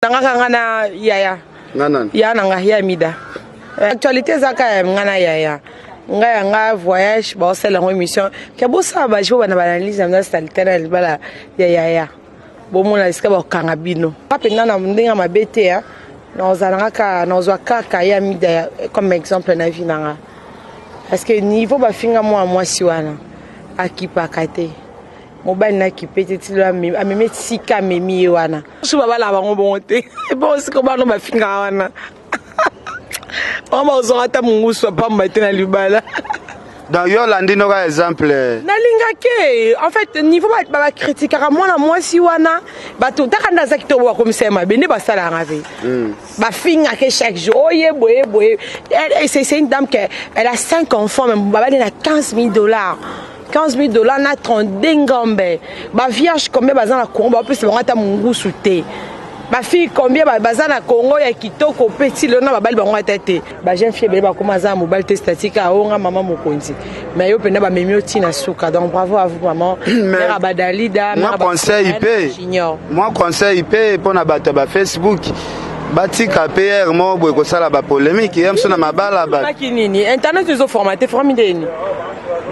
Nanga nga na yaya. Nga nani? Ya na nga ya mida. Eh, actualité eza kaka ya nga na yaya. Nga ya nga voyage ba osala yango émission. Ke bosala ba jour bana ba analyse na salite na libala ya yaya. Bomona esika bakanga bino. Nga mpenza na ndenge ya mabe te hein. Nazala kaka nazwa kaka ya mida comme exemple na vie na nga. Parce que niveau bafinga mwa mwasi wana akipaka te. Mobali na kipe te ti lelo amemi esika amemi ye wana. Mosusu babalaka bango bongo te. Bongo sikoyo bana bafingaka wana. Bango bakozwaka ata mongusu ya pamba te na libala. Donc yo olandi noka exemple. Nalingaki en fait niveau ba critiquaka mwana mwasi wana bato taka nde aza kitoko bakomisa ye mabe nde basalaka mpe hmm. bafingaka chaque jour oye oh, boye boye c'est une dame que elle a 5 enfants mais babali na 15 000 dollars 15 000 dollars na 32 ngombe ba vierge combien baza na Congo bapesa bango ata mungusu te ba fille combien baza na Congo ya kitoko pe ti lelo na babali bango ata te ba jeune fille ebele bakoma aza na mobali te statique aonga mama mokonzi mais yo mpenza bamemi yo ti na suka donc bravo à vous maman mère abadalida mwa conseil pe mwa conseil pe mpo na bato ya ba Facebook batika pr moko boye kosala bapolemike ye mosu na mabala bato nini internet ezoformate formi ndeni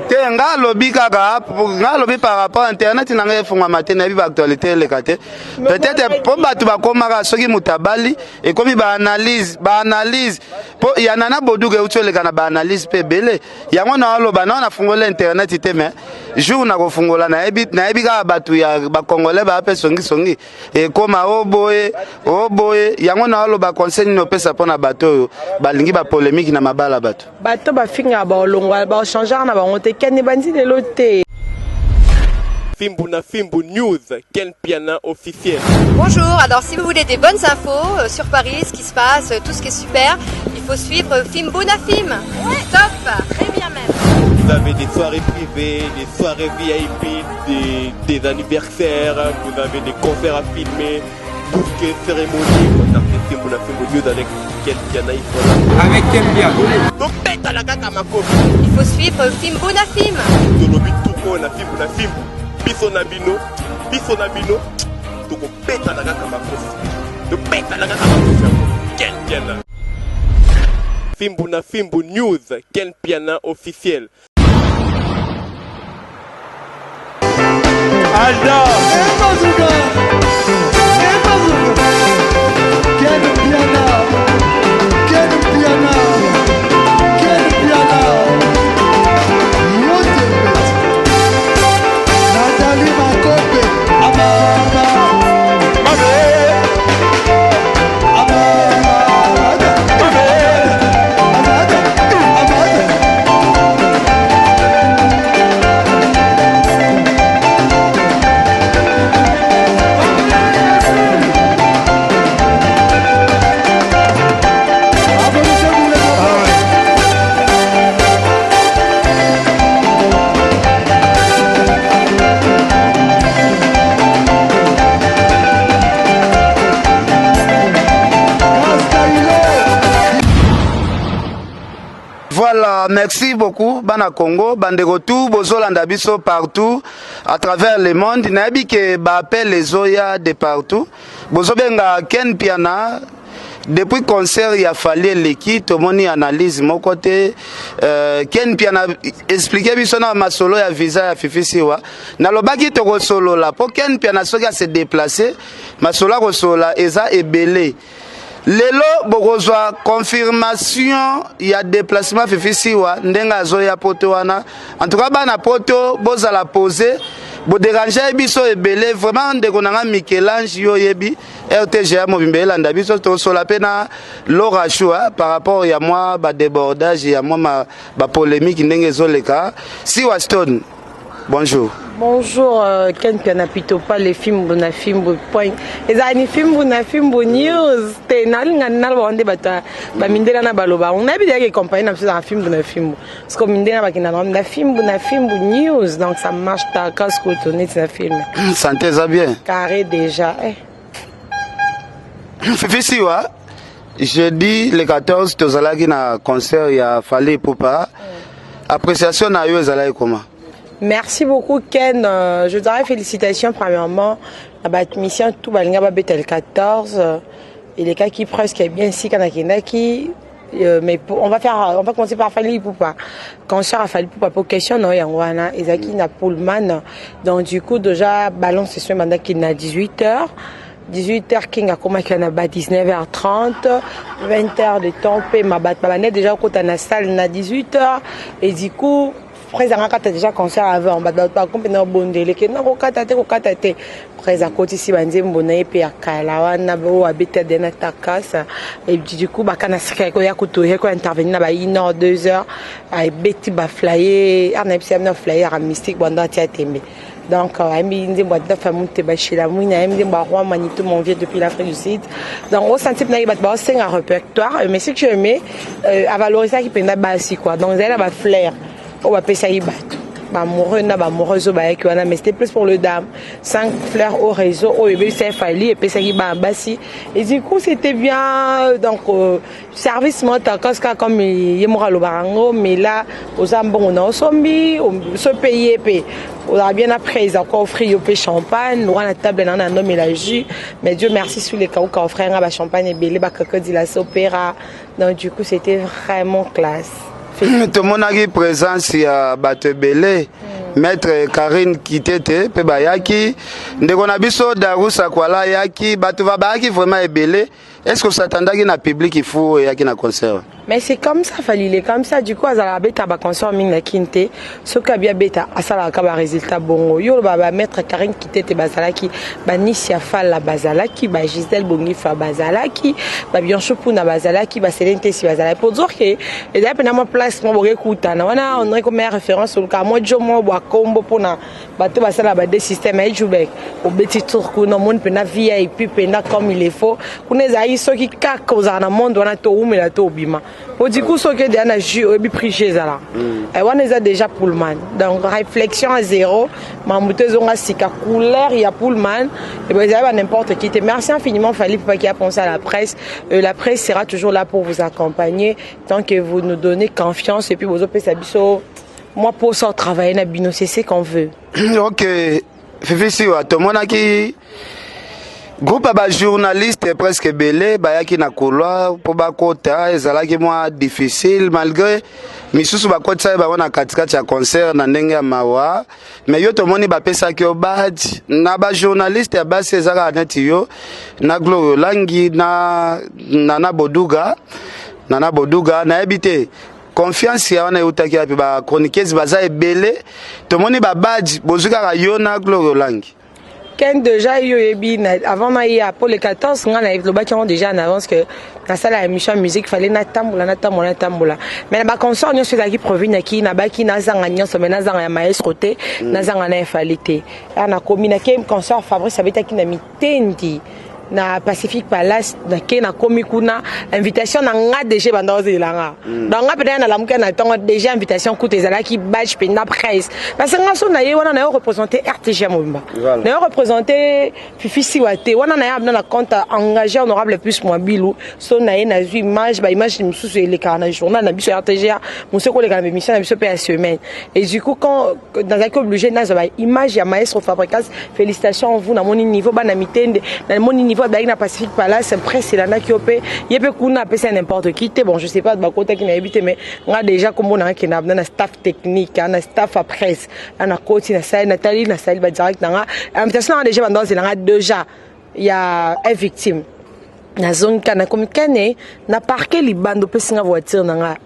te nga alobi kaka nga alobi par rapport internet na ngai efungwama te nayebi baactualité eleka te peut-être mpo bato bakomaka soki moto abali ekomi baanalyse baanalyse mpo ya nana boduka euti oleka na baanalyse mpe ebele yango naoloba nao nafungola internet te mais jour nakofungola nayebi nayebi kaka bato ya bacongolais baa mpe songisongi ekoma o boye o boye yango naoloba conseil nini opesa mpo na bato oyo balingi bapolemike na mabala bato Bato bafingaka baolongwa baochangeaka na bango te ken ebandi lelo te. Fimbu na Fimbu News, Ken Piana officiel. Bonjour, alors si vous voulez des bonnes infos euh, sur Paris, ce qui se passe, euh, tout ce qui est super, il faut suivre Fimbu na Fim. Ouais. Top, très bien même. Vous avez des soirées privées, des soirées VIP, des, des anniversaires, vous avez des concerts à filmer. Bouquet cérémonie, contactez Fimbu na Fimbu News avec Ken Piana, ils sont là. Avec Ken Piana. Donc beta la kaka makofi. Il faut suivre Fimbu na Fim. Tolobi tuko na Fimbu na Fimbu. Biso na bino, biso na bino. Tokobeta na kaka makofi. Tobeta na kaka makofi yango. Ken Piana. Fimbu na Fimbu News, Ken Piana officiel. Alda. Voilà, merci beaucoup bana Congo, bandeko tout bozolanda biso partout à travers le monde. Nayebi ke ba appel ezoya de partout. Bozobenga Ken Piana depuis concert ya Fally eleki tomoni analyse moko te euh, Ken Piana expliquer biso na masolo ya visa ya Fifi Siwa. Nalobaki tokosolola po Ken Piana soki a se déplacer masolo akosolola eza ebele. Lelo bokozwa confirmation ya déplacement Fifi Siwa ndenge azoya poto wana. En tout cas bana poto bozala pose boderange biso ebele vraiment ndeko na nga Michel-Ange yo oyebi RTGA mobimba elanda biso tosola mpe na Laura Chua par rapport ya mwa ba débordage ya mwa ba polémique ndenge ezoleka Siwa Stone Bonjour. Bonjour euh, Ken Piana Pitopa les fimbu na fimbu point. Ezali fimbu na fimbu news te nalinga naloba nde bato bamindela na baloba. On a bien que compagnie na biso na fimbu na fimbu. Parce que mindela bakenda na fimbu na fimbu news donc ça marche ta casse kutu neti na film. Santé eza bien. Carré déjà. Eh. Fifi Siwa, jeudi le 14 tozalaki na concert ya Fally Ipupa. Appréciation na yo ezalaki comment? Merci beaucoup Ken. Je dirais félicitations premièrement na bamission tout balinga babeta le 14, elekaki presque bien sika nakendaki. Mais on va commencer par Fally Ipupa, concert à Fally Ipupa. Po question na yango wana ezalaki na Pullman. Donc du coup, déjà balance session ebandaki na 18 heures. 18 heures, King akomaki na ba 19h30, 20 heures de temps mpe mabato babandaki déjà okota na salle na 18 heures. Et du coup, président akata déjà concert avant. Bato bakompe na obondele ke na kokata te, kokata te. Président akotisi banzembo na ye mpe ya kala wana oyo abeti ade na takasa. Et du coup, baka na sika koya kutu ye kointervenir na ba 1 heure, 2 heures, ebeti baflyer ana yebisi na flyer ya mystique bando atia tembe. Donc ayembi nzembo adafa mute bashila mwina, ayembi nzembo ya Roi Manito, mon vieux depuis l'Afrique du Sud. Donc osenti mpena ye bato baosenga répertoire. Mais ce que j'aimais, avalorisaki mpenza basi quoi. Donc ezali na bafleurs oyo bapesaki bato baamoureux na baamoureuse oyo bayaki wana, mais c'était plus pour le dame. Cinq fleurs au réseau oyo ebebisa Fally, epesaki bana basi. Et du coup, c'était bien. Donc service moko takos kaka comme ye moko alobaka yango. Mais là oza mbongo na osombi so mpe ye mpe ozala bien après encore offrir yo mpe champagne wana table na na nomela jus. Mais Dieu merci, sur les kauka offrir nga bachampagne ebele, bacrocodile sopera. Donc du coup, c'était vraiment classe. Tomonaki présence ya bato ebele, maître Karine Kitete mpe bayaki, ndeko na biso Darusa Kwala ayaki, bato bayaki vraiment ebele. Est ce que osatandaki na public fu eyaki na concert? Mais c'est comme ça, Fally, il est comme ça. Du coup, azala abeta baconcert mingi na kini te. Soki abi abeta, asalaka barésultat bongo. Yo oloba bamaître Karine Kitete bazalaki, banisi ya Fala bazalaki, bagisele Bongifa bazalaki, babiancho Mpuna bazalaki, baselene Tesi bazalaki, pour dire que ezali mpena mwa place mwa boke kutana wana. On dirait comme référence, oluka mwa jo mwa bwa kombo mpona bato basala bade système ya Jubek. Obeti tour kuna, omoni mpena VIP mpena comme il faut. Kuna ezalaki soki kaka ozala na monde wana to owumela to obima po du coup, soki odeya na jus, oyebi prix jus ezala wana, eza déjà Pullman. Donc réflexion à zéro, mambo to ezonga sika couleur ya Pullman ezali ba n'importe qui te. Merci infiniment Fally Ipupa qui a pensé à la presse. La presse sera toujours là pour vous accompagner tant que vous nous donnez confiance et puis bozopesa biso moi pour ça travailler na bino, c'est ce qu'on veut. Ok, Fifi Siwa, tomonaki groupe ya bajournaliste presque ebele bayaki na couloir mpo bakota. Ezalaki mwa difficile malgré misusu bakotisaki bango na katikati ya concert na ndenge ya mawa. Mais yo, tomoni bapesaki yo badge na bajournaliste ya basi, eza kaka neti yo na Gloire Olangi na Nana Boduga. Nana Boduga, nayebi te confiance ya wana eutaki wapi. Bachroniqueuse baza ebele, tomoni babadge bozwi kaka yo na Gloire Olangi. Ken, déjà yo oyebi, avant naya po le 14, nga nalobaki yango déjà en avance que nasala émission ya musique, fallait natambola, natambola, natambola. Mais na baconcert nyonso ezalaki prévu naki, nabaki nazanga nyonso, mais nazanga ya maestro te, nazanga na efali te. Ya nakomi, nake concert Fabrice abetaki na Mitendi, na Pacifique Palace. Nake, nakomi kuna, invitation na nga déjà banda ozela nga. Donc nga mpenza nalamuki na ntongo, déjà invitation kuta ezalaki, badge mpenza presse, parce que nga so na ye wana na yo représente RTG mobimba, na yo représente Fifi Siwa te. Wana na ye abina na compte engagé honorable plus Mwabilu. So na ye nazwi image, baimage mosusu elekaka na journal na biso ya RTG, mosusu ekoleka na bémission na biso mpe ya semaine. Et du coup, quand nazalaki obligé nazwa baimage ya maestro Fabricas, félicitations vous. Namoni niveau bana Mitende, namoni niveau azalaki na Pacifique Palace, presse elandaki yo mpe ye mpe kuna apesi ya n'importe qui te. Bon, je sais pas bakotaki, nayebi te, mais nga déjà kombo na nga kenda na staff technique, na staff ya presse. Na koti, nasali, natali, nasali badirect na nga, invitation na nga déjà banda ozela nga déjà ya victime. Nazongi kaka, nakomi kene na parke libanda, opesi nga voiture na nga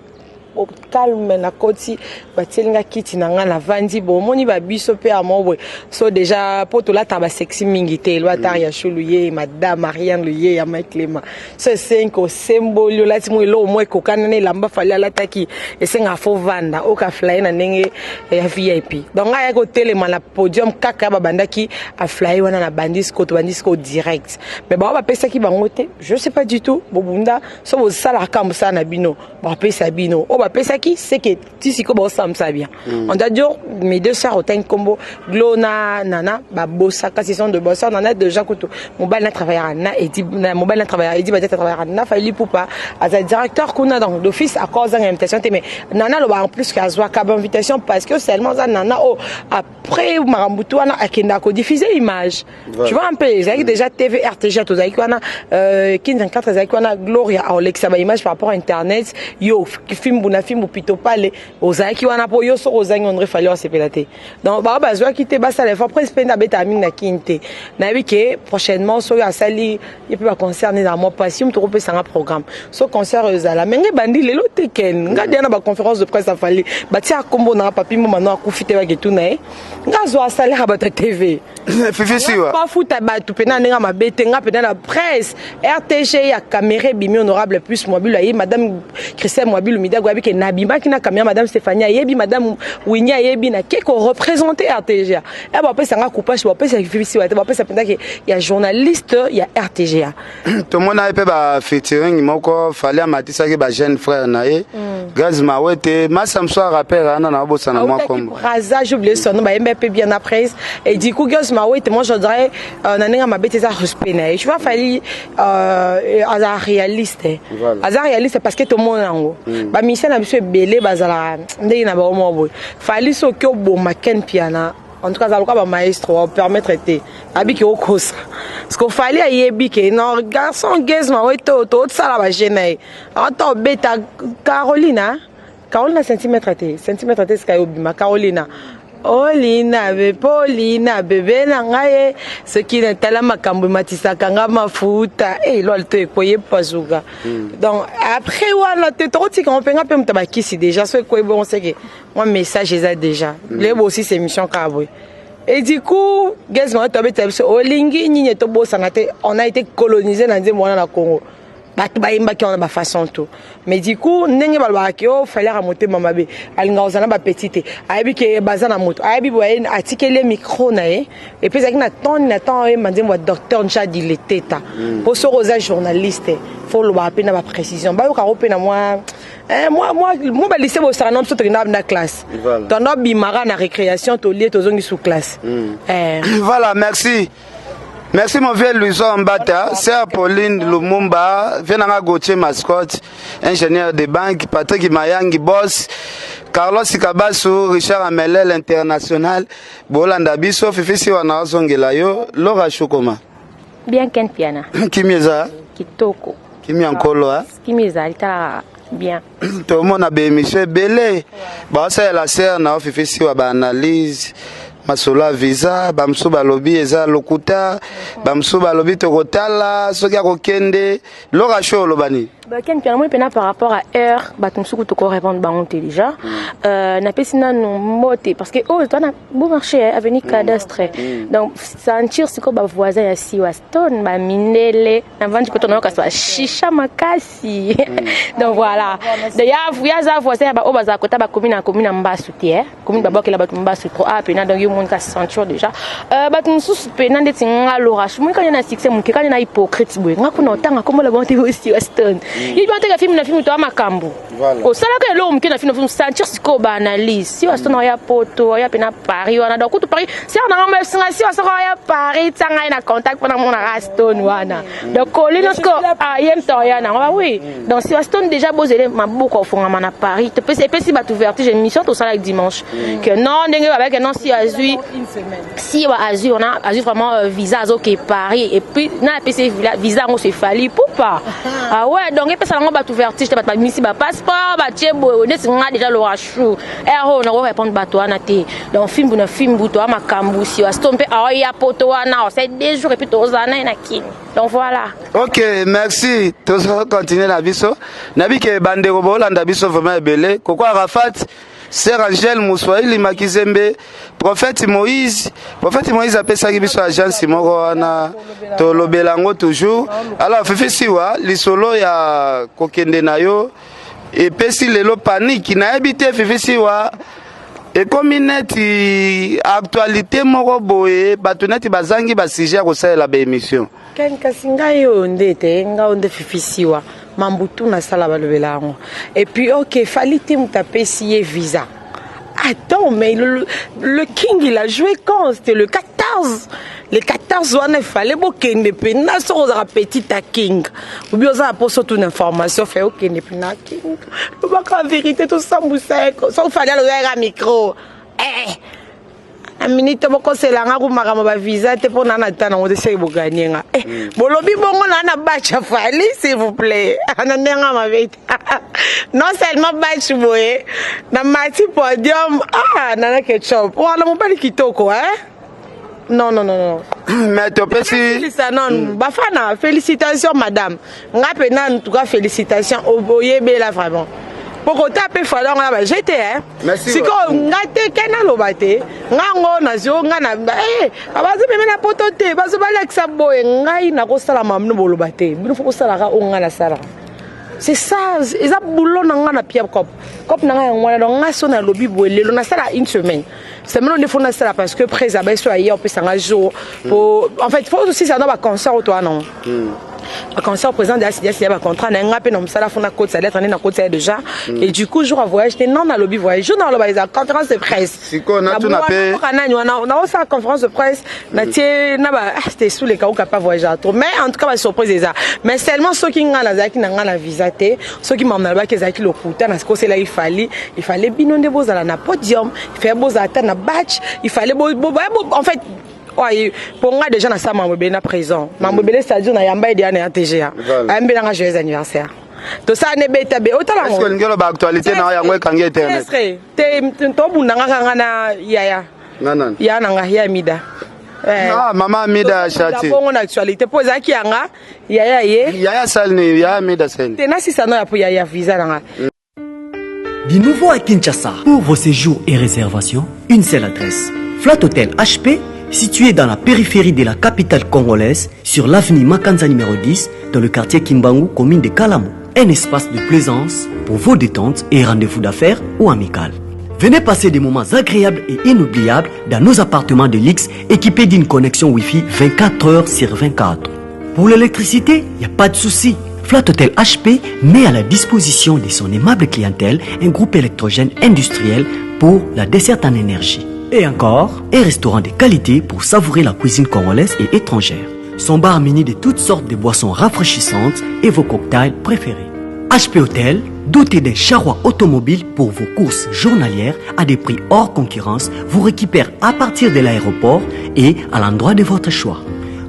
calme, nakoti, batieli nga kiti na nga, navandi. Bo omoni babiso mpe ya mo boye so déjà mpo tolataka basexy mingi te. Elwataka ya shulu ye madame Marianne ye ya Mike Lema so esengi osemboli, olati mo eloko mo ekokani na elamba Fally alataki, esengaka fo vanda okaflaye na ndenge ya VIP. Donc ngai ayaki kotelema na podium kaka babandaki aflaye wana na bandi siko, tobandi siko direct. Mais bango bapesaki bango te, je sais pas du tout. Bobunda so bosalaka mosala na bino, bapesa bino oyo. Bapesaki c'est que ti sikoyo baosamisa bien. On doit dire mes deux sœurs, otangi nkombo Glo na Nana, babosaka, ce sont de bosseurs. Nana déjà kutu mobali na travaillera na Edi, mobali na travaillera Edi Badiata, travaillera na Fally Ipupa, aza directeur kuna. Donc d'office accord ozanga invitation te. Mais Nana aloba en plus ke azwaka bainvitation parce que seulement aza Nana oyo après makambo tu wana akendaka kodiffuser image. Tu vois un peu, ezalaki déjà TV RTG, tozalaki wana, 15 ezalaki wana, Gloria aolekisa baimage par rapport à internet. Yo fimbu na fimbu pito pale ozalaki wana mpo yo soki ozangi André Fally osepela te. Donc bao bazwaki te, basala effort. Prince mpe nde abetaka mingi na Kini te. Nayebi ke prochainement soki asali ye mpe baconcert nde ezala mwa pasi. Yo moto okopesanga programme so concert ezala me ngai bandi lelo te. Ken nga deya na baconférence de presse a Fally batia kombo nanga Papi Mboma no akufi te, baketu na ye nga azwa asalaire ya bato ya TV. Fifi Siwa. Bafuta bato mpena ndenge mabe te. Nga mpena na presse RTG ya caméra ebimi, honorable plus Mwabilu ayebi, madame Christelle Mwabilu Midago ayebi ke nabimaki na caméra, madame Stéphanie ayebi, madame Winnie ayebi, nake koreprésente RTG. E bapesanga coupage, bapesa Fifi Siwa te, bapesa mpenza ke ya journaliste ya RTGA. Tomona ye mpe bafeaturing moko Fally amatisaki bajeune frère na ye Gaz Mawete, masa mosu arapere wana na obosana mwa kombo. Raza, j'ai oublié son nom, bayemba mpe bien après. Et du coup Gaz Mawete, moi je dirais na ndenge mabe te, eza respect na ye. Tu vois, Fally aza réaliste. Aza réaliste parce que tomona yango bamusicien na biso ebele bazalaka ndenge na bango moko boye. Fally soki oboma Ken Piana, en tout cas aza loka bamaestro bapermettre te abiki okosa, parce que Fally ayebi ke non, garçon Gaz Mawete tosala baje na ye ata obeta Carolina, Carolina centimètre te, centimètre te, sika obima Carolina olina be polina bebe na ngai ye soki natala makambo ematisaka nga mafuta e lwale to ekoye pasuka. Donc après wana te tokotika ngo mpe nga mpe moto bakisi déjà so ekoyi bongo seke mwa message eza déjà lebo aussi émission kaka boye. Et du coup Gaz Mawete abetela biso olingi nini tobosana te, on a été colonisé na nzembo wana na Congo, bato bayembaki wana bafaçon to. Mais du coup ndenge balobaka ke o Fally aka motema mabe, alingaka kozala na bapeti te, ayebi ke baza na moto, ayebi boye atikeli ye micro na ye. Et puis ezalaki na temps na temps oyemba nzembo ya docteur Njadi Leteta, mpo soki oza journaliste fo olobaka mpe na baprécision, bayokaka mpe na mwa mwa balise bosaka na biso tokenda na classe, tondo bimaka na récréation, tolie, tozongi sous classe. Voilà, merci. Merci mon vieux Louison Mbata, sœur Pauline Lumumba, vieux nanga Gauthier Mascotte, ingénieur de banque, Patrick Mayangi boss, Carlos Kabasu, Richard Amelel international, Bolanda biso, Fifi Siwa na ozongela yo, Laura Shukoma. Bien, Ken Piana. Kimi eza? Kitoko. Kimi nkolo, ha? Kimi ezali ta bien. Tomona ba émission ebele baosalela sœur na Fifi Siwa baanalyse masolo ya visa, bamosusu balobi eza lokuta, bamosusu balobi tokotala soki akokende. Loka sho oloba nini? Ken Piana, moi mpena par rapport à heure, bato mosuku tokorépondre bango te déjà. Napesi nanu mbote parce que oyo toa na beau marché, avenue cadastre, donc sentir sikoyo bavoisin ya Siwa Stone, bamindele navandi koto nayoka bashisha makasi. Donc voilà, ya aza voisin ya baoyo bazala kota bakomi na komi na mbasu te, komi babwakela bato mbasu trop a pena. Donc yo moni ka sentir déjà bato mosusu pena ndeti nga Lorash, moni kanya na succès moke kanya na hypocrite boye. Nga kuna otanga kombola bango te. Siwa Stone yebi bango teka film na film toya makambo osalaka eloko moke na film na film, sentir sikoyo baanalyse. Siwa Stone oya Poto, oya pena Paris wana. Donc kutu Paris sere nanga mosinga Siwa soko oya Paris, tia ngai na contact mpona monaka Stone wana. Donc kolino sikoyo ye moto oya nango ba oui. Donc Siwa Stone déjà bozele maboko ofongama na Paris, topesi epesi bato vertige. Émission tosalaki dimanche que non, ndenge babaki non, si azwi Siwa azwi wana, azwi vraiment visa, azoke Paris. Et puis na apesi visa yango so e Fally Ipupa. Ah ouais, donc epesa yango bato vertige te, bato babimisi bapasseport batie boye neti nga déjà Lorachou ere oyo nako répondre bato wana te. Donc fimbu na fimbu toa makambo. Siwa Stone mpe aoya Poto wana, osali 2 jours et puis tozala na ye na Kini. Donc voilà. Ok, merci. Tozo continuer na biso nabi ke bandeko boolanda biso vraiment ebele. Koko Arafat, sœur Angèle Muswahili Makizembe, prophète Moïse, prophète Moïse apesaki biso agence moko wana, tolobela yango toujours. Alors Fifi Siwa, lisolo ya kokende na yo epesi lelo paniki, nayebi te. Fifi Siwa, ekomi neti actualité moko boye, bato neti bazangi basujet ya kosalela baémission. Ken, kasi ngai oyo nde te, ngai oyo nde Fifi Siwa. Mambutu nasala balobela yango. Et puis ok, Fally te moto apesi ye visa. Attends, mais le King, il a joué quand? C'était le 14. Le 14 wana, il fallait bokende mpenza. Soki ozalaka petit à King obi, oza na mposo tuna information, fe okende mpena King, lobaka vérité, tosambwisa ye. Soki Fally alobaka micro, eh, na minute bokoselanga ku makambo bavisa te, mpo na na ta nango te. Seki boganye nga, eh, bolobi bongo na na batch Fally, s'il vous plaît, na ndenge mabe te. Non seulement batch boye na mati podium, ah, Nana Ketchup wana mobali kitoko, eh? Non, non, non, non. Mais topesi Lisa, non, bafana, félicitations madame. Nga mpe en tout cas félicitations, oyebela vraiment. Po kota mpe Fally yango na bajete, eh? Merci. Sikoyo nga te ke naloba te, nga ngo nazwi nga na eh, bazomeme na poto te, bazo balakisa boye. Ngai nakosala mamino, boloba te, bino fo kosalaka oyo ngai nasalaka. C'est ça, eza boulot na nga na pia cop cop na ngai yango wana. Donc nga so nalobi boye, lelo nasala une semaine, semaine nde fo nasala, parce que prés abaso aye opesanga jour po, en fait, faut aussi ça na baconcert oyo toa nango, baconcert, président de asidia siya bacontrat na nga mpe na mosala, fo nakotisa lettre nde nakotisa ye déjà. Et du coup, jour ya voyage te, non, nalobi voyage, jour naloba eza conférence de presse. Sikoyo natuna mpe. Nabuka nani wana, naosala conférence de presse, natie na ba, ah, c'était sous les kauka pas voyage trop, mais en tout cas basurprise eza. Mais seulement soki nga nazalaki na nga na visa te, soki mama nalobaki ezalaki lokuta, na koselaki Fally, il fallait bino nde bozala na podium, il fallait bozala ata na batch, il fallait bo, en fait ouais, pour nga déjà nasala mambo ebele na présent, mambo ebele, c'est-à-dire nayamba ede ya na ya TGA. Voilà. Ayambelanga joyeux anniversaire, tosala ne beta be otala. Est-ce que olingi oloba actualité na yo yango ekangi internet? Te, tobundanga kanga na yaya. Na nani? Ya na nga ya Mida. Ah, mama Mida Shati. Bongo na actualité mpo ezalaki yanga yaya ye. Yaya sali, yaya Mida sali. Te, nasisa no ya po ya visa na nga. Du nouveau à Kinshasa. Pour vos séjours et réservations, une seule adresse. Flat Hotel HP, situé dans la périphérie de la capitale congolaise, sur l'avenue Makanza numéro 10, dans le quartier Kimbangu, commune de Kalamu. Un espace de plaisance pour vos détentes et rendez-vous d'affaires ou amicales. Venez passer des moments agréables et inoubliables dans nos appartements de luxe équipés d'une connexion Wi-Fi 24 heures sur 24. Pour l'électricité, il n'y a pas de souci. Flat Hotel HP met à la disposition de son aimable clientèle un groupe électrogène industriel pour la desserte en énergie. Et encore, un restaurant de qualité pour savourer la cuisine congolaise et étrangère. Son bar muni de toutes sortes de boissons rafraîchissantes et vos cocktails préférés. HP Hotel, doté d'un charroi automobile pour vos courses journalières à des prix hors concurrence, vous récupère à partir de l'aéroport et à l'endroit de votre choix.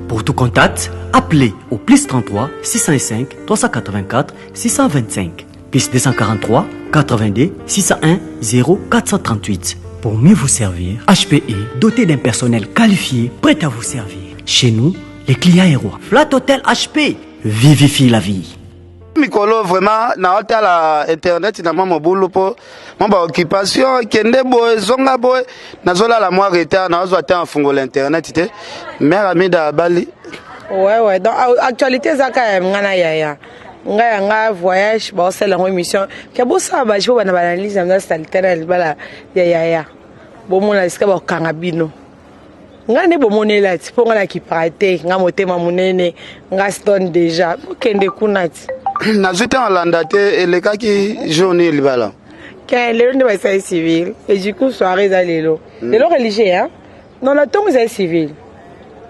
Pour tout contact, appelez au plus 33 605 384 625, plus 243 82 601 0438. Pour mieux vous servir, HPE, doté d'un personnel qualifié, prêt à vous servir. Chez nous, les clients est roi. Flat Hotel HP, vivifie la vie. Mikolo vraiment naotala internet na mwa mobulu, mpo mwa baoccupation ekende boye, ezonga boye, nazolala mwa retard, nazozwa te afungola internet te. Mare Amida abali. Ouais, donc actualité eza kaka nga na yaya ngai ya nga voyage, baosala yango émission ke bosala baji po bana baanalyse na saleté na libala ya yaya. Bomona esika bakokanga bino, ngai nde bomonela ti, mpo ngai nakipaka te, ngai motema monene, ngai stone déjà, bokende kuna ti. Nazwi te, olanda te, elekaki jour nini libala? Ke lelo nde basali civil et du coup soirée eza lelo, lelo religieux, hein? Non, na ntongo ezali civil,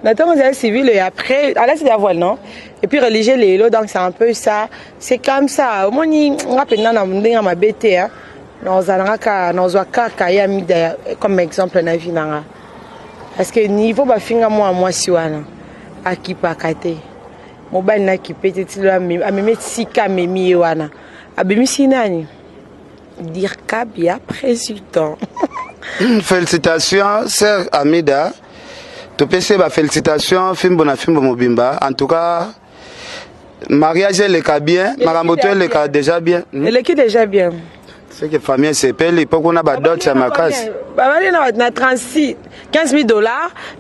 na ntongo ezali civil et après alati ya voile, non, et puis religieux lelo. Donc c'est un peu ça, c'est comme ça. Omoni nga mpenza na ndenge ya mabe te, hein? Nazala kaka, nazwa kaka ya Mida comme exemple na vie na nga, parce que niveau bafinga mwa mwasi wana akipaka te, mobali nakipe te, tilo amemi esika amemi ye wana, abimisi nani, Dircab ya président. Félicitations, sœur Amida, topesi ye bafélicitation, fimbo na fimbo mobimba. En tout cas mariage eleka bien, makambo to eleka déjà bien. Eleki déjà bien. C'est que famille esepeli, mpo kuna badot ya makasi. Babali na 36 15 000 $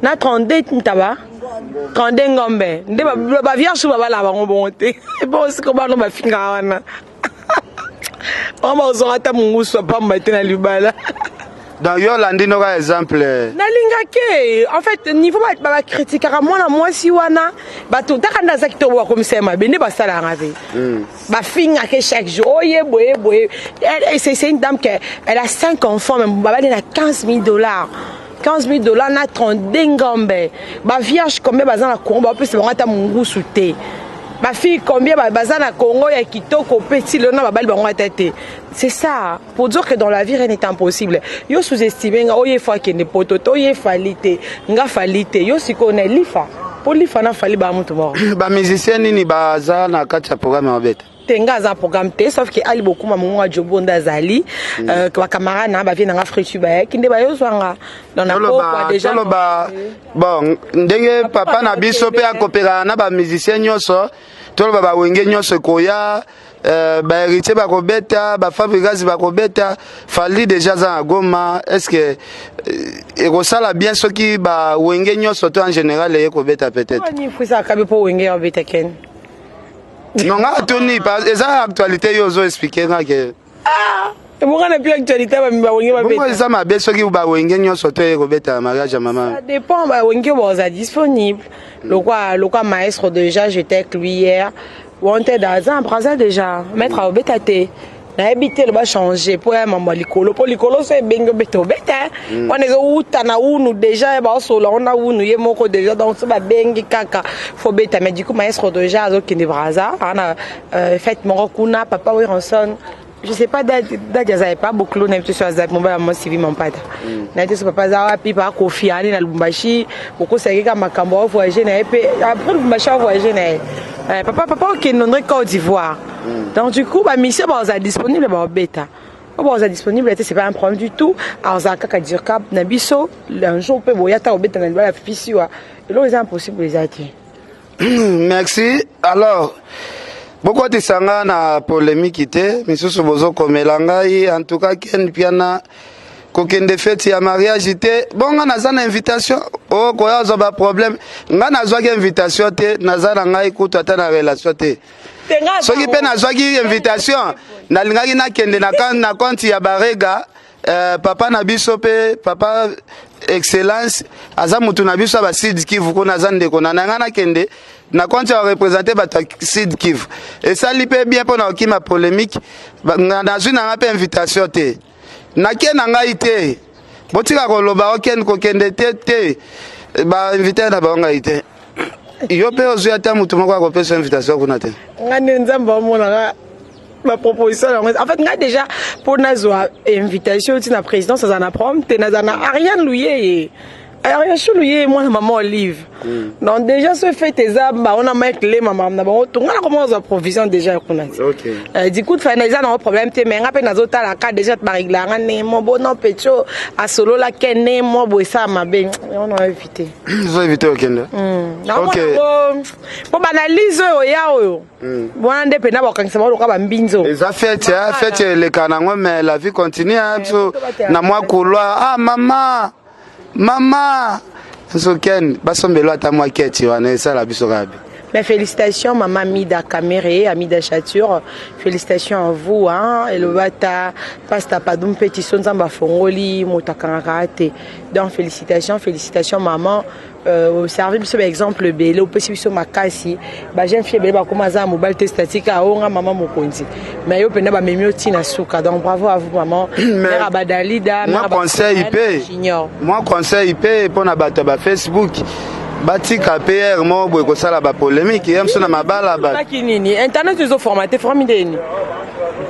na 32 ntaba, 32 ngombe nde bavierge so babala bango bongo te. Bo siko bano bafingaka wana, bango bazwaka ata mongusu apamba te na libala. Donc yo olandi noka exemple. Nalingaki en fait niveau bakritikaka mwana mwasi wana, bato taka nde aza kitoko, bakomisa ye mabe nde basalaka mpe bafingaka chaque jour oye boye boye. C'est une dame que elle a 5 enfants, mais babali na 15 000 $, 15 000 $ na 32 ngombe. Bavierge combien baza na Congo bapesa bango ata mongusu te? Bafille combien baza na Congo ya kitoko mpe ti lelo na babali bango ata te? C'est ça pour dire que dans la vie, rien n'est impossible. Yo sous-estime nga, oye fo akende poto te, oye Fally te, nga Fally te. Yo sikoyo na lifa mpo lifa na Fally baa mutu moko. Bamusicien nini baza na kati ya programme ya obeta? Te, nga aza programme te, sauf ke Ali Bokuma mongo ya Jobo nde azali, bacamarade na bavie nanga fritu bayaki nde bayozwanga. Donc na pokwa déjà. Toloba bon, ndenge papa na biso mpe akopelaka na bamusicien nyonso, toloba bawenge nyonso ekoya, bahéritier bakobeta, bafabrigas bakobeta, Fally déjà aza na Goma. Est ce que ekosala bien soki bawenge nyonso to en général eye kobeta peut-être? Ni fusaka mpe mpo wenge ya obeta ken. Non, nga atuni, eza actualité, yo ozo expliquer nga ke Ebonga na mpe actualité, bawenge bongo babeta. Eza mabe soki bawenge nyonso to eye kobeta mariage ya mama? Ça dépend, bawenge baza disponible. Lokwa maestro déjà, j'étais avec lui hier. Wanted aza Braza déjà, maître aobeta te. Nayebi te, loba change mpo ya mambo ya likolo, mpo likolo so ebengi obeta, obeta. Wana ezowuta na unu déjà, baosola ngo na unu ye moko déjà. Donc so babengi kaka, fo beta. Mais du coup maestro déjà azokende Braza, aa na fête moko kuna. Papa Werrason, je sais pas, dadi azali pa boklo, nayebi te so aza mobala mo Sivi Mampata, nayebi te so papa aza wapi. Pa Kofi ani na Lubumbashi, okosaki kaka makambo avoyage na ye mpe après Lubumbashi avoyage na ye. Papa okende ondre Côte d'Ivoire. Donc du coup bamission baoza disponible, baobeta. Oyo baoza disponible te, c'est pas un problème du tout. Azala kaka dircab na biso un jour mpe boya ta kobeta na libala fisiwa, eloko eza impossible eza te. Merci. Alors bokotisa nga na polémique te, misusu bozokomela ngai. En tout cas Ken Piana kokende feti ya mariage te. Bon, nga naza na invitation o koya ozwa baproblème. Nga nazwaki invitation te, naza na ngai kutu ata na relation te. Soki mpe nazwaki invitation, nalingaki nakende na compte ya barega. Papa na biso mpe papa excellence aza mutu na biso ya basud Kivu kuna, aza ndeko na ngai. Nakende na compte ya représente bato ya Sud Kivu, esali mpe bien mpo na kokima polémique. Nazwi na ngai mpe invitation te, nake na ngai te. Botika koloba okende kokende te te, bainvite na bango ngai te. Yo mpe ozwi ata motu moko akopesa invitation kuna te? Nga nde Nzambe amonaka baproposition yango. En fait nga déjà mpo nazwa invitation ntina présidence aza na problème te, naza na Ariane Luyeye, Ariane Chu Luyeye, mwana mama Olive. Donc déjà so fête eza bango na Mike Lema, makambo na bango to nga na koma ozwa provision déjà kuna te. Du coup fana eza nango problème te, mais nga mpe nazotala ka déjà bareglanga ndenge mo bono petio asololaki ndenge mo boye esala mabe ono évite. Ozo évite okende. Mpo baanalyse oyo oya oyo wana nde mpena bakangisa bango loka bambinzo. Eza fête, fête eleka nango, mais la vie continue. Biso na mwa couloir, ah mama, mama nzoken basombelo ata mwa keti wana esala biso kaka be. Mais félicitations, Maman Mida Kamere, Amida Chature. Félicitations à vous. Hein. Et le bata, Pasta Padoum Petit Nzamba Fongoli, Motakangarate. Donc félicitations, félicitations, maman. Servi biso baexemple ebele, opesi biso makasi. Bajeune fille ebele bakoma aza na mobali te, statique aonga mama mokonzi, mais yo mpenza bamemi yo ntina suka. Donc bravo à vous, maman, mère Abadalida. Mwa conseil mpe, mwa conseil mpe mpona bato ya bafacebook: batika pr moko boye kosala bapolémique ye mosu na mabala. Bato nini, internet ezoformate formi ndeni?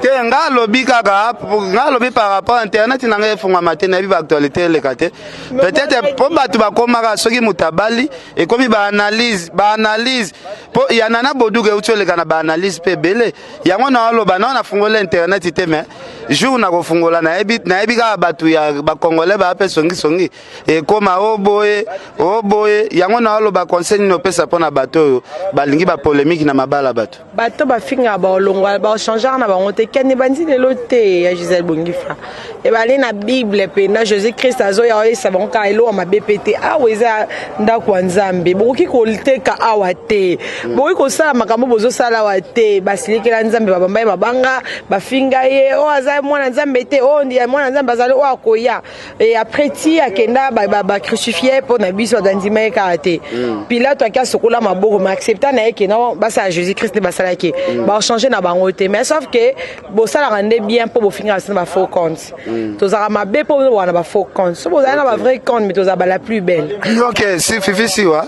Te, nga alobi kaka, nga alobi par rapport internet na ngai efungwama te, nayebi baactualité eleka te. Peut-être mpo bato bakomaka soki moto abali, ekomi baanalyse, baanalyse mpo ya Nana Boduka euti oleka na baanalyse mpe ebele. Yango na aloba nao nafungola internet te, mais jour nakofungola, nayebi kaka bato ya bacongolais baya mpe songisongi ekóma o boye o boye. Yango na aloba, conseil nini opesa mpo na bato oyo balingi bapolémique na mabala bato? Bato bafingaka, baolongwa, baochangeaka na bango te. Kende bandi lelo te ya Gisèle Bongifa. Ebali na Bible mpenza Jésus Christ azoya oyesa bango kaka eloko mabe mpe te. Awa eza ndako ya Nzambe. Bokoki koteka awa te. Bokoki kosala makambo bozosala awa te. Basilikela Nzambe babamba ye mabanga, bafinga ye, oyo aza mwana Nzambe te, oyo mwana Nzambe azali oyo akoya. Et après ti akenda ba ba, ba crucifier mpo na biso bato andima ye kaka te. Pilato aki asokola maboko mais accepta na ye ke non basala Jésus Christ nde basalaki ba changer na bango te mais sauf que bosalaka nde bien mpo bofingaka biso na ba faux compte. Tozalaka mabe mpo bozala na ba faux compte. So bozali na ba vrai compte mais tozala ba la plus belle. Ok, si Fifi Siwa,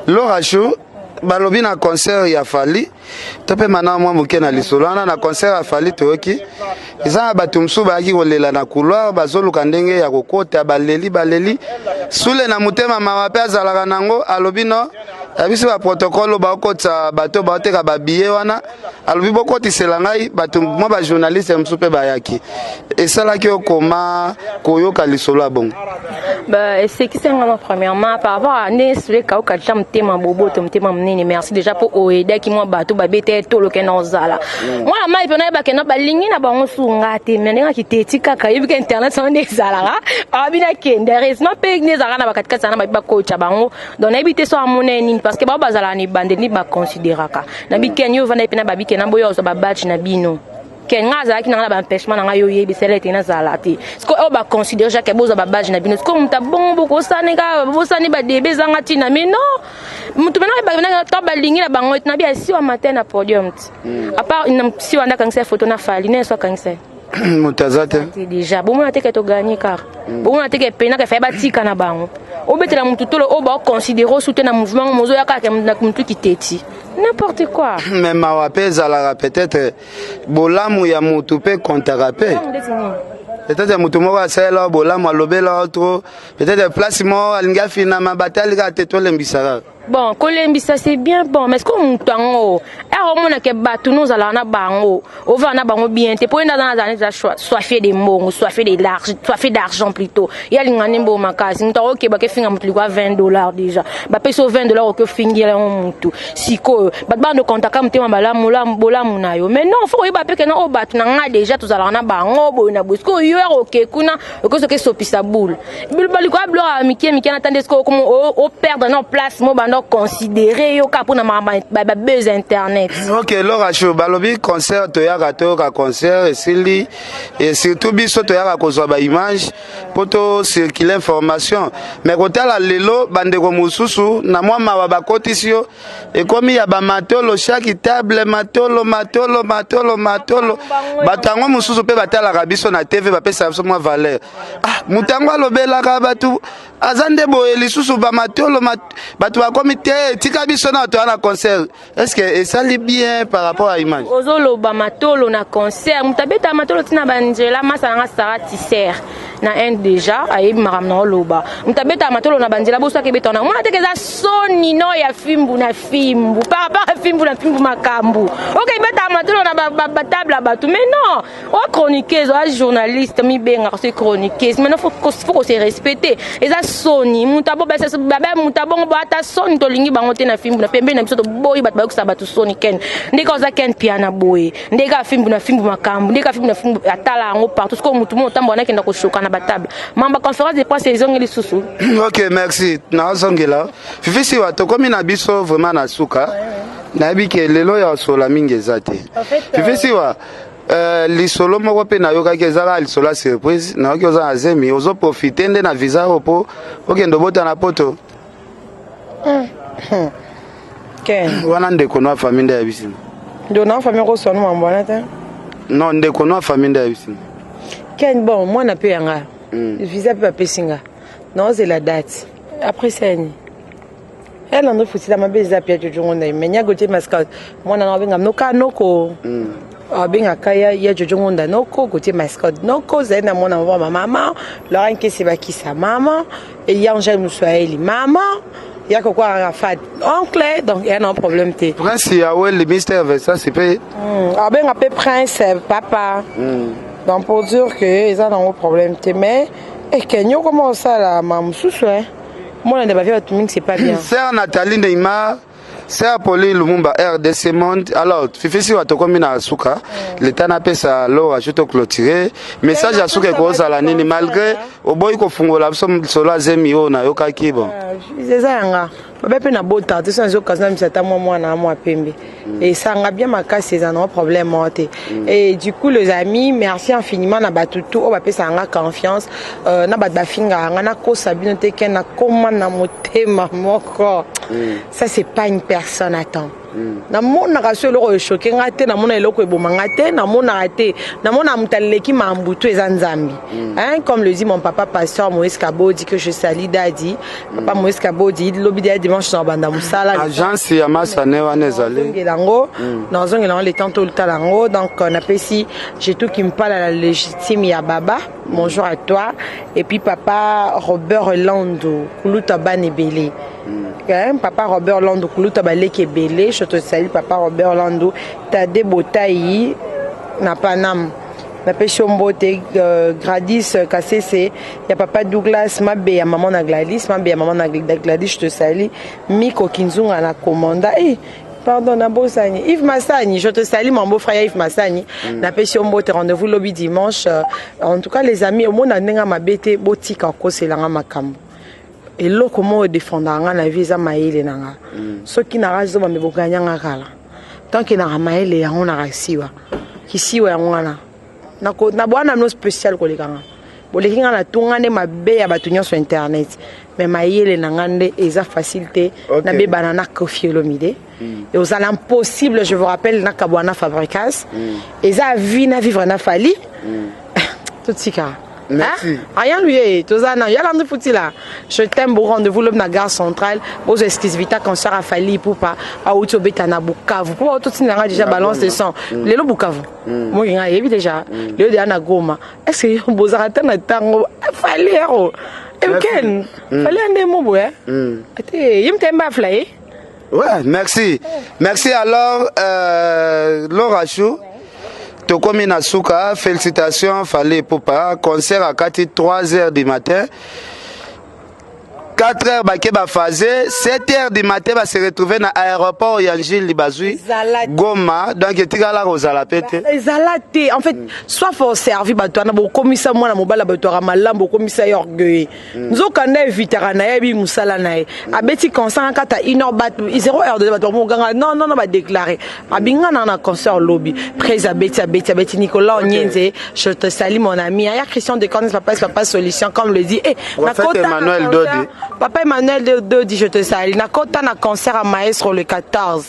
Laura Chou, balobi na concert ya Fally to mpe mana mwa moke na lisolo wana na concert ya Fally toyoki eza na bato mosusu bayaki kolela na couloir bazoluka ndenge ya kokota baleli baleli sule na motema mawa mpe azalaka nango alobi no ya biso baprotocole baokotisa bato baoteka babiye wana alobi bokotisela ngai bato mwa bajournaliste mosusu mpe bayaki esalaki okoma koyoka lisolo ya bongo. Bah, esekisi nga premièrement par rapport à ndenge sule kauka déjà motema boboto motema monene. Merci déjà mpo oyedaki mwa bato babeta ye toloke na ozala mwana mai mpe nayebake na balingi na bango sunga te me ndenge akiteti kaka yebi ke internet sango nde ezalaka abi nakende. Heureusement mpe nde ezalaka na bakatikati wana babi bakotya bango. Donc nayebi te so amona ye nini parce que bao bazalaka na ebandeli nde baconsidéraka na bikeni yo ovanda ye mpe na babike na boyo ozwa babadge na bino ke nga azalaki nanga na baempêchement na ngai oyebisela ete nazala te. Sikoyo oyo baconsidéré jacke bozwa babadge na bino sikoyo moto abongo bokosani kaka bosani badebe ezanga ntina mais non moto mena oyebaka to balingi na bango ete nabi asiwa matin na podium ti à part siwa nde akangisa ye photo na Fally ne so akangisa ye. Moto aza te. Déjà bomona te ke toganye kaka bomona te ke penaka efaye batika na bango obetela motu tolo oyo baoconsidéré osu te na mouvement mozoya kaka na motu kiteti n'importe quoi. Mais mawa mpe ezalaka peut-être bolamu ya motu mpe kontaka mpe peut-être motu moko asalela bolamu alobela trop peut-être place moko alingi afinama batali kaka te tolembisaka. Bon, kolembisa c'est bien bon, mais est-ce que moto yango ere omonake bato no ozalaka na bango ovanda na bango bien te mpo ye nde aza nazala neti soifie de mbongo, soifie de l'argent, soifie d'argent plutôt. Ye alinga nde mbongo makasi. Moto akokebaka efinga moto likwa 20 $ déjà bapesi yo 20 $ oki ofingela yango motu. Sikoyo bato bando kontaka motema malamu bolamu na yo mais non, faut koyeba mpe kena oyo bato na nga déjà tozalaka na bango boye na boye. Sikoyo yo ere oke kuna okoki soki esopisa boule balikoya biloko ya mike mike na tande sikoyo operdre na place mo banda oconsidéré yo kaka mpona makambo babuzz internet. Ok, Laura Chou, balobi concert toyaka toyoka concert esili et surtout biso toyaka kozwa baimage mpo tocircule information mais kotala lelo bandeko mosusu na mwa mawa bakotisi yo ekomi ya bamatolo chaque table matolo matolo matolo matolo. Bato yango mosusu mpe batalaka biso na TV bapesaka biso mwa valeur. Ah, moto yango alobelaka bato aza nde boye lisusu bamatolo bato bakomi te tika biso na toya na concert. Est ce que esali bien par rapport à image? Ozoloba matolo na concert, moto abetaka matolo ntina banzela masa nanga Sara Tisser na Inde déjà ayebi makambo na oloba. Moto abetaka matolo na banzela boswaka ebetaka na mona teke eza soni no ya fimbu na fimbu par rapport à fimbu na fimbu makambo oke ebetaka matolo na batable ya bato. Mais non, oa chroniqueuse, oa journaliste mibengaka so chroniqueuse maintenant faut ko se respecter. Eza soni moto moto abongo bo ata soni tolingi bango te na fimbu na pembeni na biso toboyi bato bayokisa bato soni. Ken ndeka oza ken piana boye ndeka fimbu na fimbu makambo ndeka fimbu na fimbu atala yango partout. Sikoyo motu mo otambola nakenda koshoka na batable mamba conférence de presse ezongi lisusu. Ok, merci. Nazongela Fifi Siwa tokomi na biso vraiment na suka. Nayebi ke lelo ya sola mingi eza te. Fifi Siwa, lisolo moko mpe nayokaki eza kaka lisolo ya surprise. Nayoki oza na zemi ozoprofite nde na visa oyo mpo okende obota na poto. Ken. Wana ndeko no ya famille nde ayebisi. Ndeko na famille okoswana mambo wana te. Non, ndeko no ya famille nde ayebisi. Ken, bon, mwana mpe yanga visa mpe bapesi nga naozela date après sani elando futila mabe eza pia jojo ngonda me nyago te mascotte mwana na abenga noka noko abengaka ya jojo ngonda noko kotie mascotte noko ozali na mwana mwa mama Laurent Nkesi bakisa mama eya Angel Muswahili mama ya koko Arafat oncle donc eya na problème te. Prince Yawel Mister Versas mpe. Abenga mpe prince papa. Donc pour dire que eza nango problème te mais ekenyi okoma osala ma mosusu mona nde bavie bato mingi c'est pas bien. Sœur Nathalie Neymar. Sœur Pauline Lumumba, RDC Monde. Alors, Fifi Siwa tokomi na suka. L'État napesa Laura je to clôturer. Message ya suka ekozala nini malgré oboyi kofungola biso solo azemi oyo nayokaki bon. Eza yanga. Babe mpe nabota te so nazokaza na misata mwa mwana mwa pembe. Esanga bien makasi, eza na problème moko te. Et du coup, les amis, merci infiniment na bato tu oyo bapesaka nga confiance, na bato bafingaka nga. Nakosa bino te ke nakóma na motema moko. Ça, c'est pas une personne. Attends, namonaka so eloko echoquer nga te, namona eloko eboma nga te, namonaka te. Namona moto aleki mambutu eza Nzambe, hein, comme le dit mon papa pasteur Moïse Kabodi, que je salue, Dadi papa Moïse Kabodi. Lobi deya dimanche na banda mosala. Agence ya masane wana ezali. Nazongela yango, nazongela yango le temps tolutala yango. Donc napesi Jetu Kimpala, la légitime ya baba, bonjour à toi. Et puis papa Robert Lando Kuluta, bana ebele. Hein, papa Robert Lando Kuluta, baleki ebele, je te salue, papa Robert Lando. Tade Botai na Panam, napesi yo mbote. Gradis Kasese ya papa Douglas Mabe ya mama na Gladys Mabe ya mama na Gladys, je te salue. Miko Kinzunga na commanda, eh, pardon, nabosani Yves Masani, je te salue, mon beau frère Yves Masani. Napesi yo mbote. Rendez-vous lobi dimanche. En tout cas, les amis, omona ndenge mabe te, botika koselanga makambo. Eloko moko edefendaka nga na vie eza mayele na nga. Soki naka zoba me bokanyanga kala, tant que naka mayele yango naka siwa kisiwa yango wana na bwana no spécial koleka nga. Boleki nga na tunga nde mabe ya bato nyonso internet, mais mayele na nga nde eza facile te. Nabebana na Koffi Olomide, ozala impossible. Je vous rappelle, nakabwa na Fabricas, eza vie na vivre na Fally. Totika. Merci. Hein? Rien lui, tozana. Yalandi Futila. Je t'aime beaucoup. Rendez-vous lobi na gare centrale. Bozo exclusivité concert à Fally Ipupa. Auti obeta na Bukavu. Pour tout nga déjà balance de son. Lelo Bukavu. Moi nga yebi déjà. Lelo déjà na Goma. Est-ce que bozara ta na tango Fally hero? Ken. Fally ande mo boye. Ate yim temba fly. Ouais, merci. Merci alors, Laura Chou. Tokomi na suka, félicitations Fally Ipupa. Concert à 4 3 heures du matin. 4 heures bake baphase, 7 heures du matin ba se retrouver na aéroport ya Njili, bazwi Ezala te. Goma, donc etikala kozala pe te. Ezala te. En fait, soit faut servir bato wana, bokomisa mwana mobali bato aka malamu, bokomisa ye orgueil. Nzokanda evitaka na ye, ayebi mosala na ye. Abeti concert kata 1 heure, bat 0 heure de bato bamoganga non non non, badéclare abingana na concert lobi prés. Abeti, abeti, abeti. Nicolas Onyenze, je te salue, mon ami aya. Christian de Cornes, papa, papa solution, comme le dit, eh. Prophète Nakota na Emmanuel concert. Dodi. Papa Emmanuel Dodi, je te salue. Nakota na concert à maestro le 14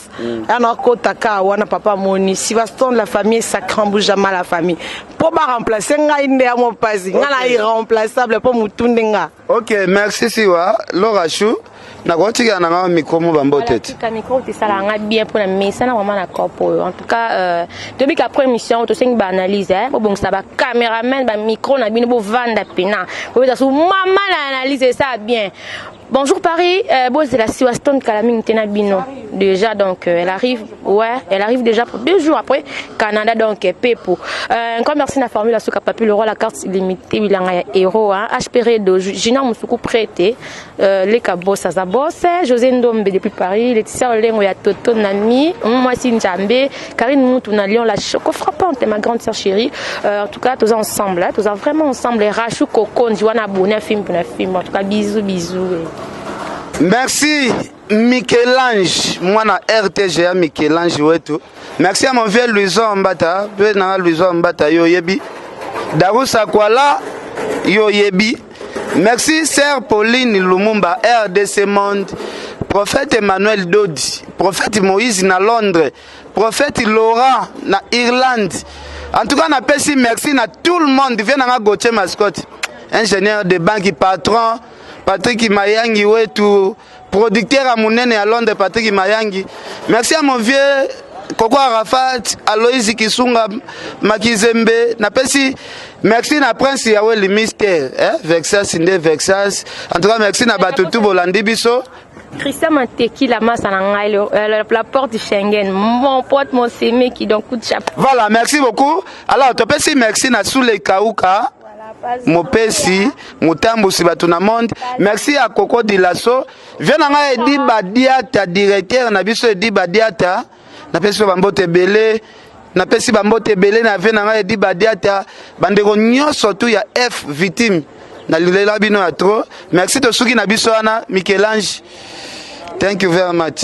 aya, nakota ka wana. Papa moni Sivaston, la famille sacran Boujama, la famille mpo baremplace ngai nde ya mopasi ngai na irremplaçable mpo mutu nde nga. Ok, merci Siwa Laura Chou. Nakotikela na nga micro mo bambote te. Tika micro, tesala nga bien mpona mesana vraiment na cope oyo. En tout cas, toyebi après émission tosengi baanalyse, bobongisa bacameraman, bamicro na bino, bovanda pena bobeta so mama na analyse esala bien. Bonjour Paris, bozela Siwa Stone kala mingi te na bino déjà. Donc elle arrive, ouais, elle arrive déjà pour 2 jours après Canada. Donc pepo, encore merci na formule asuka papi le roi, la carte illimitée, bilanga ya héros, hein, HP Redo Junior Musuku prêté, Leka Boss aza boss, José Ndombe depuis Paris, Laetitia Olengo ya Toto Nami, mwasi Nzambe, Karine Moutou na Lyon, la choco frappante, ma grande sœur chérie. En tout cas, tous ensemble, hein, tous vraiment ensemble. Rachou Coco, Ndiwana abonné film pour film. En tout cas, bisous, bisous. Merci Michel-Ange, mwana RTGA Michel-Ange wetu. Merci à mon vieux Louison Mbata, pe na Louison Mbata yo yebi. Darusa Kwala yo yebi. Merci sœur Pauline Lumumba, RDC Monde, prophète Emmanuel Dodi, prophète Moïse na Londres, prophète Laurent na Irlande. En tout cas, napesi merci na tout le monde. Viens na Gauthier Mascotte, ingénieur de banque, patron Patrick Mayangi wetu, producteur à monene à Londres, Patrick Mayangi. Merci à mon vieux Koko Arafat, Aloïs Kisunga, Makizembe. Napesi merci na Prince Yaweli Mystère, hein, Vexas nde Vexas. En tout cas, merci na bato tout bolandi biso. Christian Manteki, la masse la porte du Schengen. Mon pote, mon sémé qui donc coup de chapeau. Voilà, merci beaucoup. Alors, topesi merci na Soule Kauka. Mopesi motambusi bato na monde. Merci ya Koko Dilaso, vie na ngai Edi Badiata, directeur na biso Edi Badiata. Napesi yo bambote ebele, napesi bambote ebele na vie na ngai Edi Badiata. Bandeko nyonso tu ya F Victime, nalela bino ya trop. Merci, tosuki na biso wana. Michelange, thank you very much.